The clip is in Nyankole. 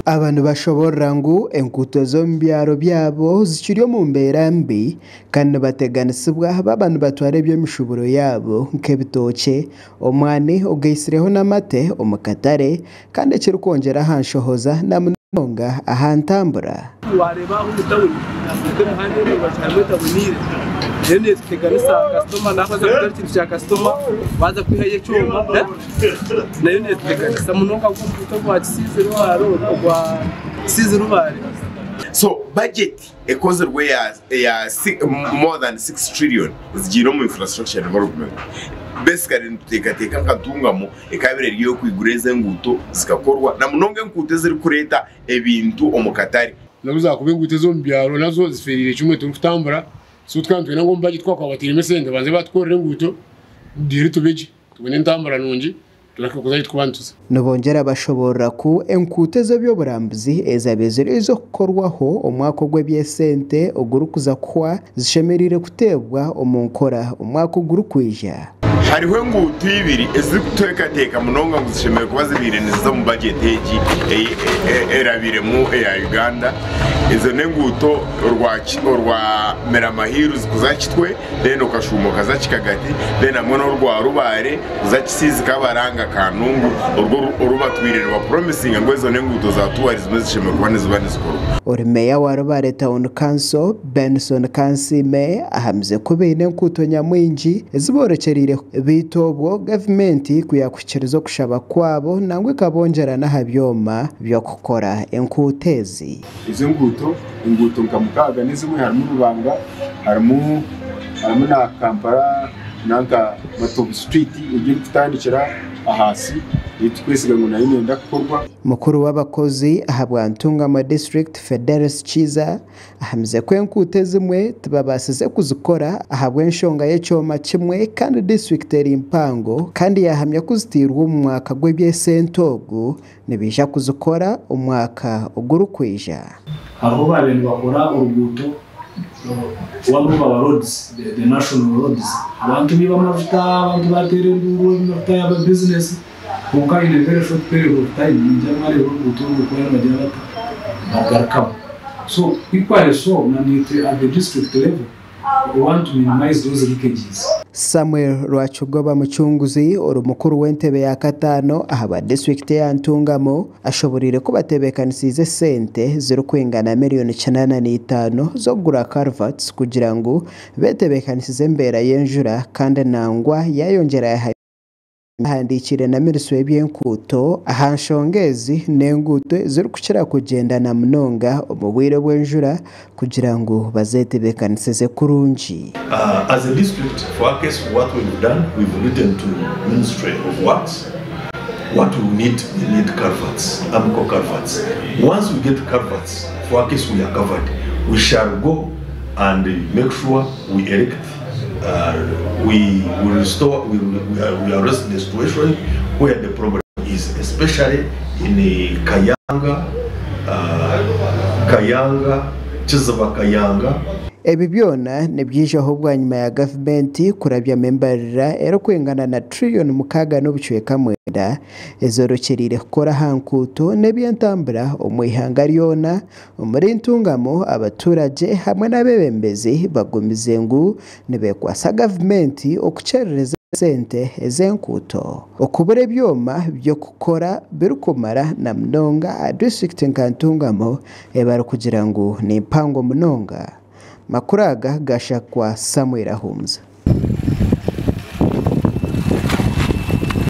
Aba nibashoborora ngu enguuto z'omu byaro byabo zikiri omu mbeera mbi kandi nibateganisibwa baaba nibatwara eby'emishuburo yaabo nk'ebitookye, omwani ogaitsireho n'amate omu katare kandi ekirikwongyera aha nshohoza na munonga aha ntambura. Wareeba aha omu tawuni emihanda eri orubaju harimu etaboniire reero netuteganisa kasitoma naaba aza kugura ekintu kya kasitoma waaza kwihayo ekyoma nayo netuteganisa munonga nk'oruguuto orwa Kisiizi Rubare orwa Kisiizi Rubare. So budget ekozirwe eya eya more than 6 trillion zigiire omu infrastructure development. Basically nituteekateeka nka Ntungamo ekabaire eri ey'okwigura ezo enguuto zikakorwa na munonga enkuuto ezirikureeta ebintu omu katare. N'obu zaakuba enguuto ez'omu byaro nazo zifeereire kimwe turikutambura, so tukaba nitwenda ngu omu budget ku baakuba batairemu esente babanze baatukorera enguuto reero tube gye tubone entambura nungi tureke kuza ahu turikuba nituza. Nibongyera bashoboorora ku enkuuto ez'eby'oburambuzi ezabaire ziri ez'okukorwaho omwaka ogw'eby'esente ogurikuza kuhwa zishemereire kuteebwa omu nkora omwaka ogurikwija. Hariho enguuto ibiri ezirikuteekateeka munonga ngu zishemereire kuba zibaire niziza omu bajeti egi erabiremu eya Uganda. Ezo n'enguuto orwa Mirama Hills kuza Kitwe then okashuuma okaza Kikagati then hamwe n'orwa Rubare kuza Kisiizi Kabaranga Kanungu orwo oru batwire nibapromisinga ngu ezo n'enguuto za tourism ezishemereire kuba niziba nizikorwa. Ori Meeya wa Rubare Town Council, Benson Kansiime ahamize ku baine enkuuto nyamwingi ezi boorekyereire beitu obwo gavumenti ku yaakuhikiriza okushaba kwabo nangwa ekabongyera n'aha byoma by'okukora enkuuto ezi. Ezo enguuto, enguuto nka mukaaga n'ezimwe harimu Rubanga, harimu harimu na Kampala nanka Matovu Street egyo erikutandikira ahaasi ei turikwesiga ngu nayo neyenda kukorwa. Mukuru w'abakozi ahabwa Ntungamo District, Fidelis Kiiza ahamize ku enkuuto ezimwe tibabaasize kuzikora ahabw'enshonga y'ekyoma kimwe kandi disiturikiti eri mpango kandi yaahamya ku zitairwe omu mwaka gw'eby'esente ogu nibaija kuzikora omwaka ogurikwija. Hariho baabaire nibakora oruguuto one of our roads, the national roads, abantu baiba amajuta, abantu bateera enduuru, amajuta yaaba bizinesi, kwonka in a very short period of time ningira mwareeba oruguuto orwo ku nibagira bata, nibarugarukamu. So equally so na naitwe at the district level we want to minimize those leakages. Samuel Rwakigoba Mucunguzi ori mukuru w'entebe ya kataano ahabwa disiturikiti eya Ntungamo ashoboreire ku batebeekanisiize esente zirikwingana miriyoni 85 z'okugura culverts kugira ngu betebeekanisize embeera y'enjura kandi nangwa yayongyera Ahandiikire na minisita w'eby'enkuuto aha nshonga ezi n'enguuto ezirikukira kugyendana munonga omu bwire bw'enjura kugira ngu bazetebeekanisize kurungi. As a district for our case what we've done we've written to ministry of works what we need we need culverts armco culverts once we get culverts for our case we are covered we shall go and make sure we erect we we restore we, we, we arrest the situation where the problem is especially in Kayanga uh, Kayanga Kiziba Kayanga. Ebi byona nibyijaho bwanyima ya gavumenti kurabyamu embarira erikwingana na tiriyoni 6.9 ezoorekyereire kukora aha nkuuto n'eby'entambura omu ihanga ryona Omuri Ntungamo, abaturagye hamwe n'abeebembezi bagumize ngu nibekwatsa gavumenti okukyerereza esente ez'enkuuto, okubura ebyoma by'okukora birikumara na munonga aha disiturikiti nka Ntungamo ei barikugira ngu ni mpango munonga. Makuru aga gashakwa Samuel Ahumza.